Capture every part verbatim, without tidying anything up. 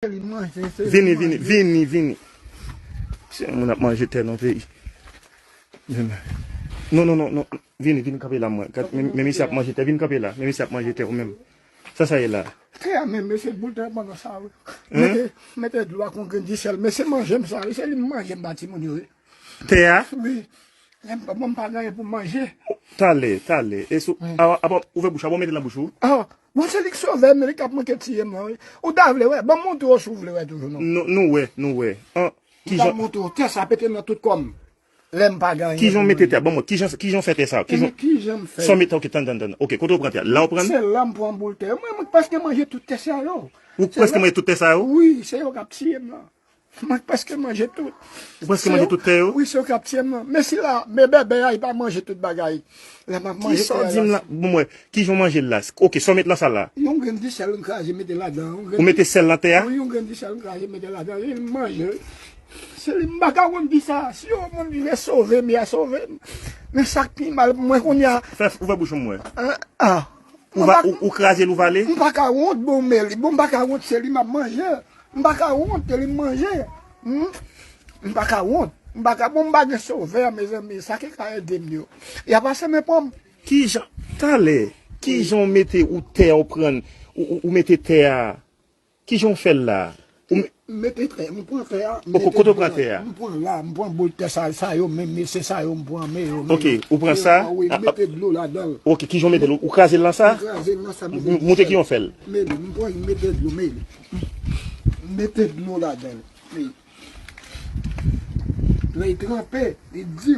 Vini, vini, vini, vini. Se moun ap manje tè nan peyi. Non, non, non, non. Vini, vini kanpe la mwen. Gad, men, men misye ap manje tè, vin kanpe la. Men misye ap manje tè ou menm. Sa sa ye la? Tè a menm, mesye boul tè pandan sa wi. Mete, mete dlo ak yon grenn disèl. Mesye manje m sa wi, se li m manje m ba timoun yo wi. Tè a? Wi. Lè m pa, bon, m pa gen anyen pou m manje. Talè, talè. E sou, a, a, bon, ouvè bouch, a, bon, mete nan bouch ou. Ah, bon, se li k sove m, li k ap manke tiye m nan wi. Ou ta vle wè, ban m montre w si w vle wè toujou non. Nou, nou wè, nou wè. An, kijan. M ta montre w, tè sa pete nan tout kò m. Lè m pa gen anyen. Kijan w mete tè a? Ban mwen, kijan, kijan w fè tè sa? Kijan, kijan m fè? Sa w mete, ok, tann, tann, tann. Ok, kote w pran tè a? La w pran l? Se la m pran boul tè. Mwen, mwen prèske manje tout tè sa yo. Ou prèske manje tout tè sa yo? Wi, se yo k ap tiye m nan. Mwen prèske manje tout. Ou prèske manje tout tè yo? Wi, se yo k ap tiye m nan. Men sila, men bèbè a, li pa manje tout bagay. Lè m ap manje tè a. Kisa w di m la? Bon, mwen, kijan w manje l la? Ok, sa w met lan sa la? Yon grenn disèl m kraze mete ladan. Ou mete sèl lan tè a? Wi, yon grenn disèl m kraze mete ladan. Li manje. Se li m pa ka konn di sa. Si yon moun vle sove m, y a sove m. Men sa k pi mal pou mwen kounye a. Fè, ouvè bouch ou m wè. Ah. Ou va, ou, ou kraze l, ou vale? M pa ka wont, bon, men li, bon, m pa ka wont, se li m ap manje. M pa ka wont, se li m manje. Hmm? M pa ka wont. M pa ka, bon, m pa gen sovè, mezanmi. Sa ki ka ede m yo. Y ap pase men pran m. Kijan, talè, kijan w mete ou tè a, ou pran, ou, ou, ou mete tè a? Kijan w fè l la? Ou me- M mete tè, m pran tè a, m mete dlo la. Ok, kote w pran tè a? M pran la, m pran boul tè sa, sa yo menm, men se sa yo m pran, men yo, men yo. Ok, ou pran sa? Wi, m mete dlo ladan l. Ok, kijan w mete l? Ou kraze l lan sa? M kraze l lan sa, m mete dlo. Montre kijan w fè l. Men li, m pran, m mete dlo, men li. M mete dlo ladan l. Men li. Lè l tranpe, li di,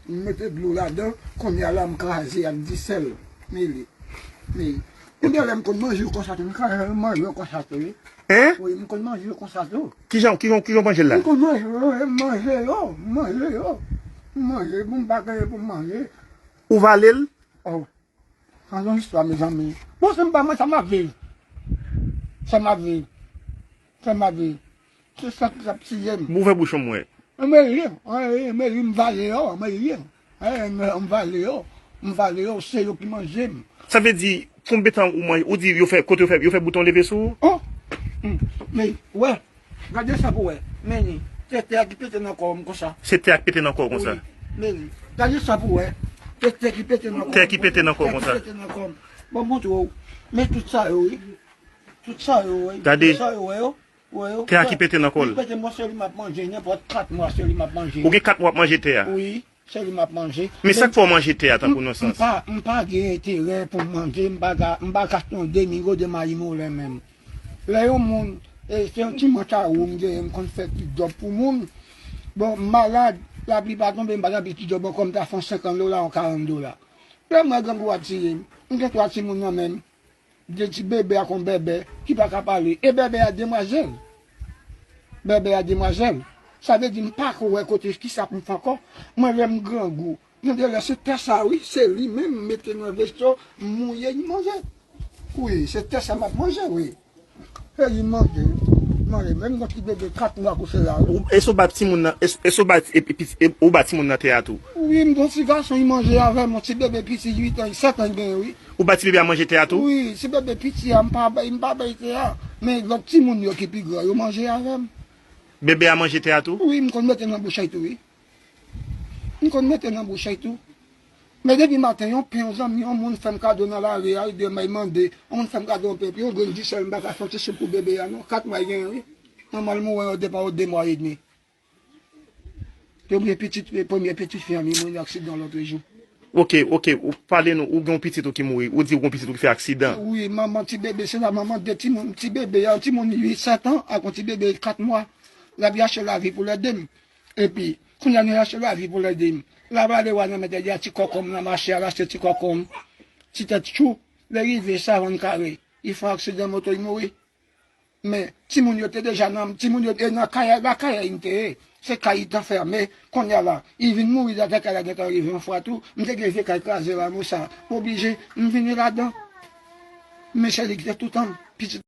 m mete dlo ladan, kounye a la m kraze ak disèl. Men li. Men li. Ebyen lè m konn manje yo konsa tou, m ka manje yo konsa tou, wi. Hein? Wi, m konn manje yo konsa tou. Kijan, kijan, kijan w manje l la? M konn manje yo, m manje yo, m manje yo. M manje, bon, m pa genyen pou m manje. Ou vale l? Oh. Sa se yon istwa, mezanmi. Bon, se m pa mwen, sa m ap viv. Sa m ap viv. Sa m ap viv. Se sa k ap tiye m. Ouvè bouch ou m wè. Mwen li, mwen li, mwen li, m vale yo, mwen li. Eh, m, m vale yo, m vale yo, se yo ki manje m. Sa vle di, konbyen tan ou manje, ou di yo fè, kote yo fè, yo fè bouton leve sou ou? Oh! Hmm. Men, wè, gade sa pou wè. Men li, se tè a ki pete nan kò m konsa. Se tè a ki pete nan kò w konsa? Wi, men li, gade sa pou wè. Se tè ki pete nan kò m. Tè ki pete nan kò w konsa. Tè ki pete nan kò m. Bon, montre w. Men tout sa yo, wi. Tout sa yo, wi. Gade. Tout sa yo, wè yo. Wè yo. Tè a ki pete nan kò l. Li pete, mwen se li m ap manje, nenpòt kat mwa se li m ap manje. Ou gen kat mwa w ap manje tè a? Wi, se li m ap manje. Men sa k fè w manje tè a tankou nan sans? M pa, m pa gen enterè pou m manje, m pa ka, m pa ka sonde migo de mayi moulen menm. Lè yon moun, e, se yon ti manta wou m genyen, m konn fè ti djòb pou moun. Bon, m malad, lapli pa tonbe, m pa t anpil ti djòb ankò, m ta fè yon senkant dola, yon karant dola. Lè m wè grangou a tiye m, m gen twa timoun nan men m. De ti bebe ak yon bèbè ki pa ka pale. E bèbè a demwazèl. Bèbè a demwazèl. Sa vle di m pa ko wè kote kisa pou m fè ankò. Mwen lè m grangou. Gen de lè se tè sa wi, se li menm m mete nan veso, m mouye, li manje. Wi, se tè sa m ap manje, wi. E li manje, manje. Menm yon ti bebe kat mwa kouche la, wi. Ou, èske w ba timoun nan, èske, èske w ba, e, e, e, ou ba timoun nan tè a tou? Wi, m gen yon ti gason, li manje avè m, yon ti bebe piti, uit an, sèt an li genyen, wi. Ou ba ti bebe a manje tè a tou? Wi, ti bebe piti a, m pa bay, m pa bay tè a. Men lòt timoun yo ki pi gran, yo manje avè m. Bebe a manje tè a tou? Wi, m konn mete nan bouch li tou, wi. M konn mete nan bouch li tou. Men depi maten, yon pen, yon zanmi, yon moun fè m kado nan lari a, wi, demen l mande, yon moun fè m kado yon pen, epi yon grenn disèl, m pa ka fè yon ti soup pou bebe a, non. Kat mwa l genyen, wi. Manman l mouri, yo depa yo de mwa edmi. Premye pitit, premye pitit fi an, li mouri nan aksidan lòt jou. Ok, ok, ou pale nou, ou gen yon pitit ou ki mouri, ou di ou gen yon pitit ou ki fè aksidan. Wi, manman ti bebe, se la manman de timoun, ti bebe, yon timoun uit, sèt an, ak yon ti bebe kat mwa. L ap chache lavi pou lè de m. Epi, kounye a nou chache lavi pou lè de m. L ap ale wè nan mèt, li a ti kòkòm nan mache, al achte ti kòkòm, ti tèt tchou. Lè rive, savann kare, li fè yon aksidan moto, li mouri. Men, timoun yo te deja nan, timoun yo te nan kay, lakay li te ye. Se kay li t anfèmen, kounye a la, li vin mouri atè kay la, gentan rive yon fwa tou. M te gen vye kay kraze la, mwen sa, oblije, m vini ladan. Men se li ki te toutan, pitit.